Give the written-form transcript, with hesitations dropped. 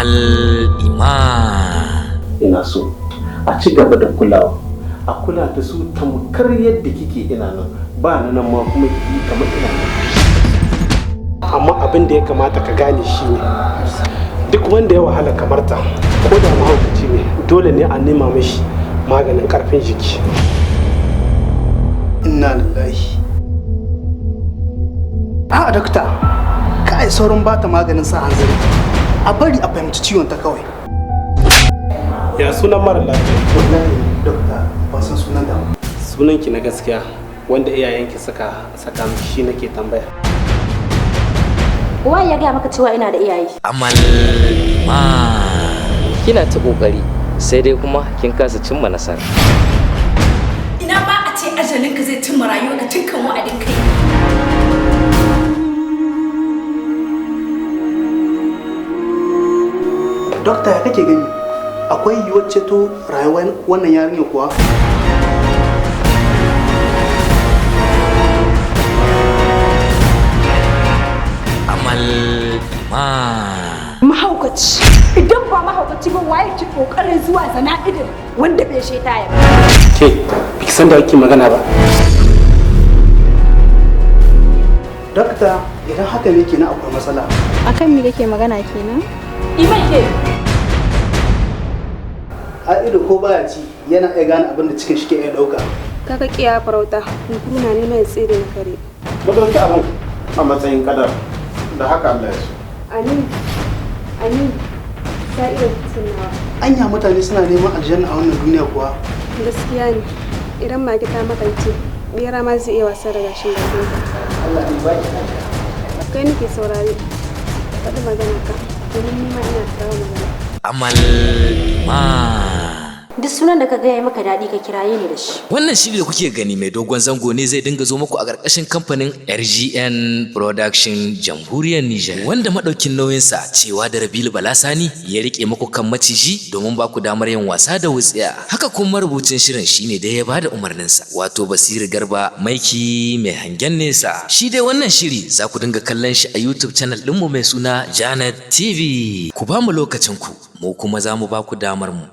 Amal Iman. Ina so a ci gaba da kulawa, a kula da su tamkar yadda kike ina nan, ba na nan ma kuma kike kamar ina nan. Amma abin da ya kamata ka gane shi ne, duk wanda ya wahala kamar ta, ko da mahaukaci ne, dole ne a nema mishi maganin karfin jiki. Inna lillahi. A dakta, ka ai saurin bata maganin sa hanzari. A bari a fahimci ciwon ta kawai. Ya sunan mara lafiya? Wallahi dokta, ban san sunan da ba. Sunanki na gaskiya wanda iyayenki suka saka miki shi nake tambaya. Waye ya gaya maka cewa ina da iyaye? Amal Iman. Kina ta kokari, sai dai kuma kin kasa cimma nasara. Ina ma a ce ajalinka zai cimma rayuwarka tun kan wa'adin kai. Dokta, ya kake gani? Akwai yiwuwar ceto rayuwar wannan yarinya kuwa? Amal Iman. Mahaukaci. Idan ba mahaukaci ba, waye ki kokarin zuwa zana'idin wanda bai shaita ya ba. Ke biki san da ake magana ba. Dokta, idan haka ne kenan akwai matsala. Akan me kake magana kenan? Iman ke. A ido ko baya ci yana iya gane abin da cikin shi ke iya ɗauka. Kaka kiya farauta, kunkuru na neman ya tsere na kare. Mu ɗauki abin a matsayin kadar da haka Allah ya so. Amin. Amin. Ta iya tunawa. Anya mutane suna neman aljanna a wannan duniya kuwa? Gaskiya ne. Idan mage ta makance, bera ma zai iya wasa da gashin bakinta. Allah ya baki lafiya. Kai nake saurare. Faɗi magana ka, domin ni ma ina da tawa magana. Amal Iman. Duk sunan da ka gaya maka daɗi ka kiraye ni da shi. Wannan shiri da kuke gani mai dogon zango ne zai dinga zo muku a ƙarƙashin kamfanin RGN Production, Jamhuriyar Nijar, wanda maɗaukin nauyinsa cewa da Rabilu Balasani ya riƙe muku kan maciji domin ba ku damar yin wasa da wutsiya. Haka kuma marubucin shirin shine da ya bada umarninsa, wato Basiru Garba Maiki mai hangen nesa. Shi dai wannan shiri za ku dinga kallon shi a YouTube channel ɗinmu mai suna Janet TV. Ku ba mu lokacin ku, mu kuma za mu ba ku damar mu.